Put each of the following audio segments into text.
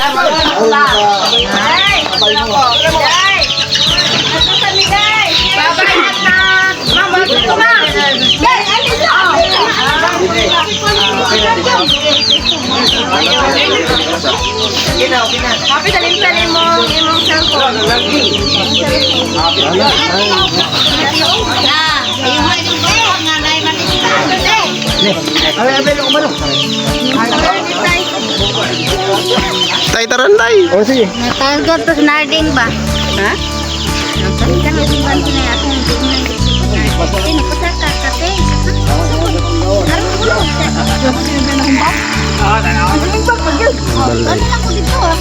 Ay! Day! Ato sa mi, day! Bye-bye na! Mama, dito ma! Day, alis na! Happy talim-talim mo ang imong cellphone. Ay, abel ako malo. Tay, taran, tay. Oh, sige. Natagod to narding ba? Ha? Ano lang ko dito ah?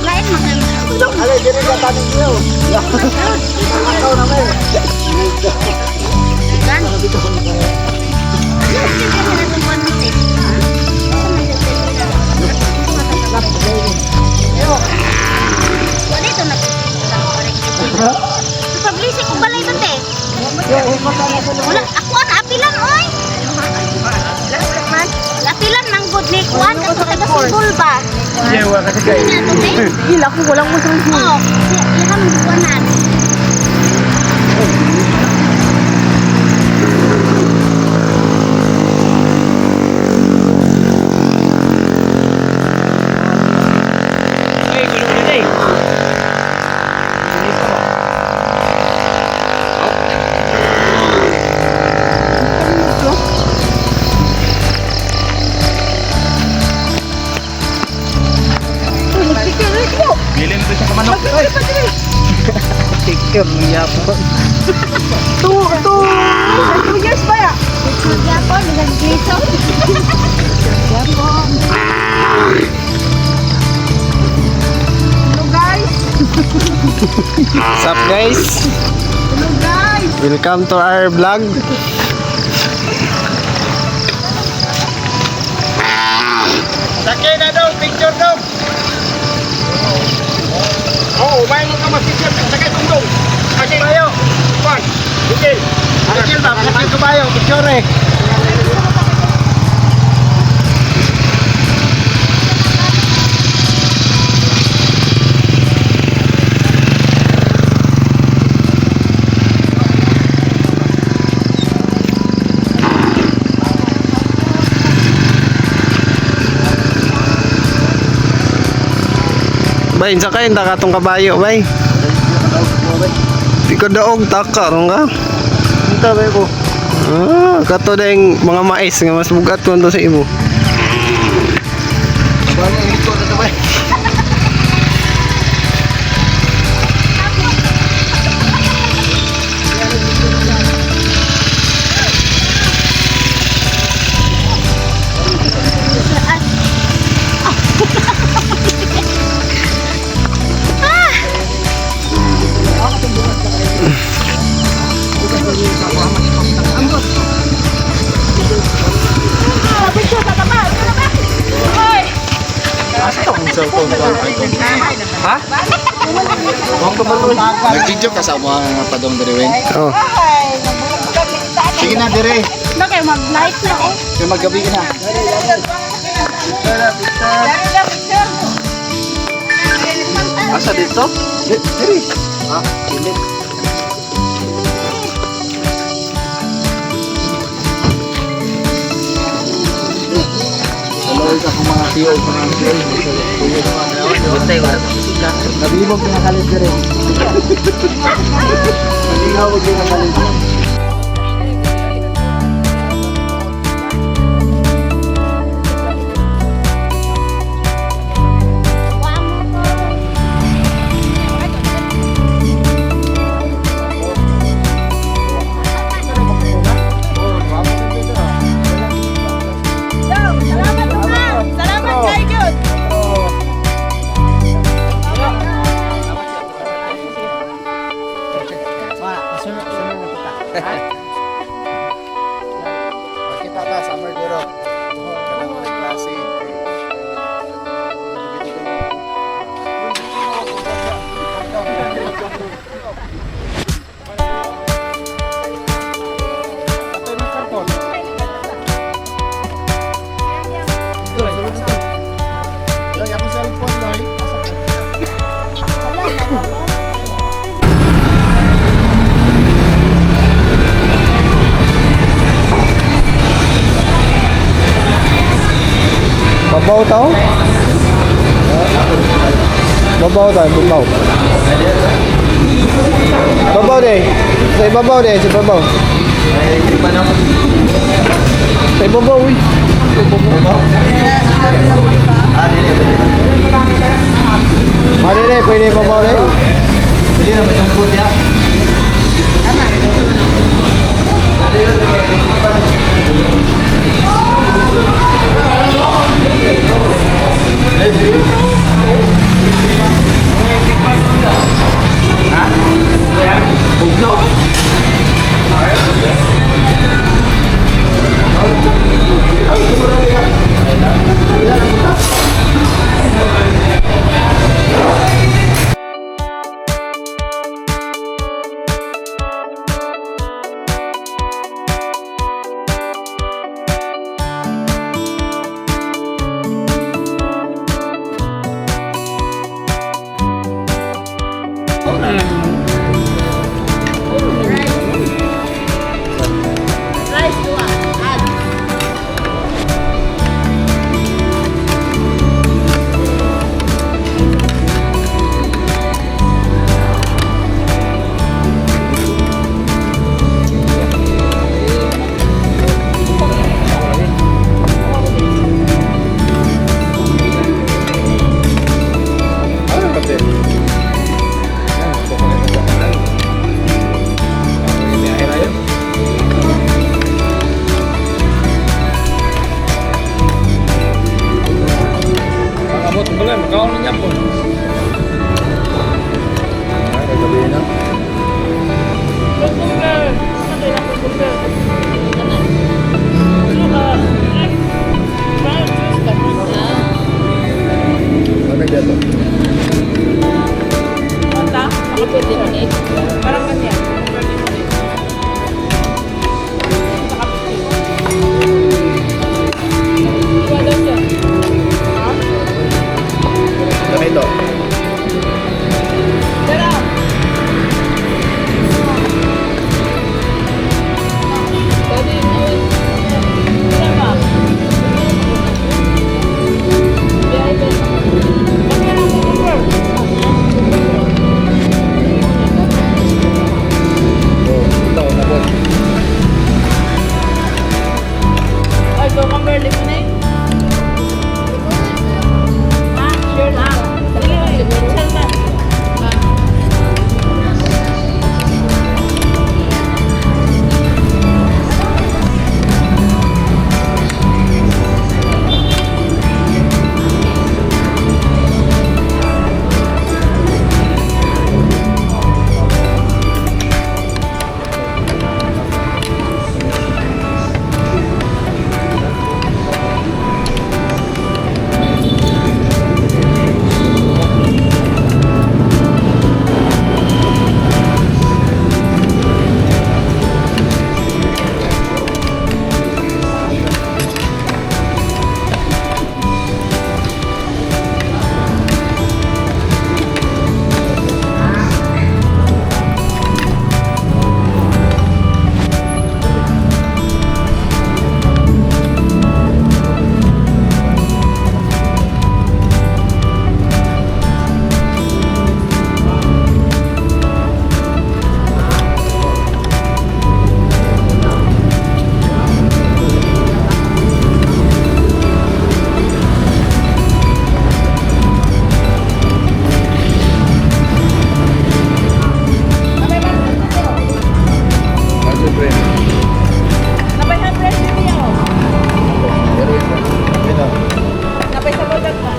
Lain man. Alay, diri ka taning niyo. Akaw na may. Gan. Dito na. Publishing ko balay ba te? Wala, ako ang apilan oy. Apilan manggod ni kuan kato taga Sibol ba? Jewa kasi kay. Ano to te? Hila ko, walang mo sa Oh, iya ka man kuanan. Ay, gulong na day. Bilin ito siya sa manok. Picture niya po. 2 years ba ya? Gyapon, naggliso. Hello guys! What's up, guys? Hello guys! Welcome to our vlog. Sakay na daw, picture daw. Oo, may mo ka mag-picture. Sakay tungdong. Kasi kayo. Juan, Bukil. Picture ba? Picture ko ba yung picture eh? Bay, unsa kay taka tong kabayo, bay? Di ko daog taka ron ka. Unta ba ko? Ah, kato ding mga mais nga mas bugat ko to sa imo. Bagay ko na to ba? Ha? Nag-video ka sa mga padong dire, Weng. Oh. Sige na, dire. Na kayo mag-light na oh. Kaya maggabi ka na. Asa dito? Diri. Ah, dili. Dalawa sa akong mga tiyo, mga tiyo. Nabibog pinakalit dire. Nabibog pinakalit. Salamat ma'am! Salamat kay Jud! Sunod, sunod na kita. Babaw tao? Babaw tayo, babaw. Babaw de. Sa ibabaw de, sa ibabaw. Sa ibabaw, uy. Ah, dili, pwede babaw de. Hindi na matungkot ya. Rice duha. Add. Abot ko lang, makaon niya po. Gagabi na. Ano dito? Parang ganyan. Ano ito? Oh, ito, tapos. Ay, cucumber lemonade. Ah, sure lang. Sige, chill lang. Napay hundred niya. Ito. Napay sa bodak pa.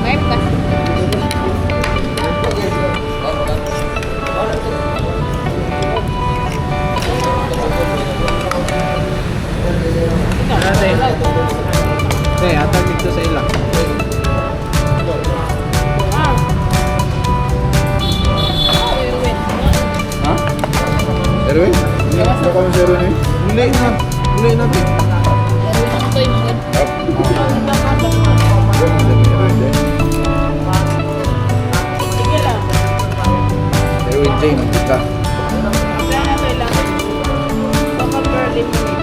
May pa. Eh, atag dito sa ila. Ha? Erwin? Ano kami si Erwin eh? Hindi na. Hindi na. Erwin Sige lang. Erwin J, magkita. Wala na lang. Cucumber lemonade.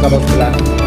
Kabag pula.